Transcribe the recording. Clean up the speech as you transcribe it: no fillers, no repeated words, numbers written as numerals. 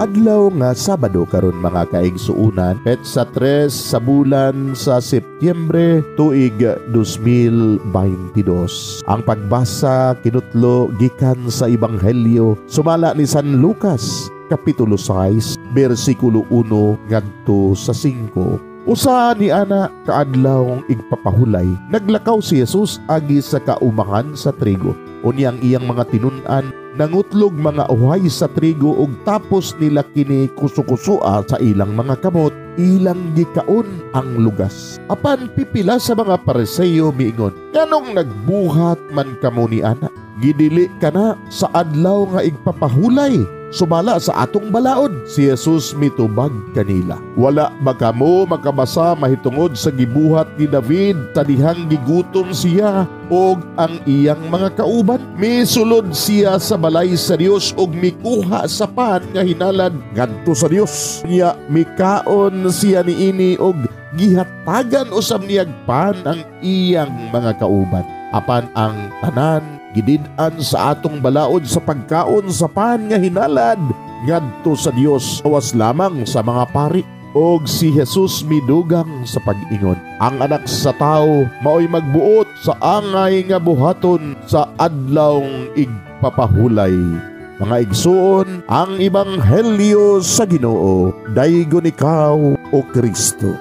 Adlaw nga Sabado karon, mga kaigsuonan, petsa 3 sa bulan sa Setyembre, tuig 2022. Ang pagbasa kinutlo gikan sa Ebanghelyo sumala ni San Lucas, kapitulo 6, bersikulo 1 ngadto sa 5. Usa ni ana kaadlaw igpapahulay, naglakaw si Jesus agi sa kaumahan sa trigo. Unya ang iyang mga tinun-an nangutlog mga uhay sa trigo ug tapos nila kini kusukusua sa ilang mga kamot, ilang gikaon ang lugas. Apan pipila sa mga Pariseo miingon, "Nganong nagbuhat man kamo ni ana? Gidili kana sa adlaw nga igpapahulay sumala sa atong balaod." Si Jesus mitubag kanila, "Wala ba kamo makabasa mahitungod sa gibuhat ni David sa dihang gigutom siya og ang iyang mga kauban? Misulod siya sa balay sa Dios og mikuha sa pan nga hinalad ngadto sa Dios. Nya mikaon siya niini og gihatagan usab niyag pan ang iyang mga kauban. Apan ang tanan gidid-an sa atong balaod sa pagkaon sa pan nga hinalad ngadto sa Dios, gawas lamang sa mga pari." Og si Jesus midugang sa pag-ingon, "Ang Anak sa Tawo maoy magbuot sa angay nga buhaton sa adlawng igpapahulay." Mga igsuon, ang Ebanghelyo sa Ginoo. Daygon ikaw, o Kristo.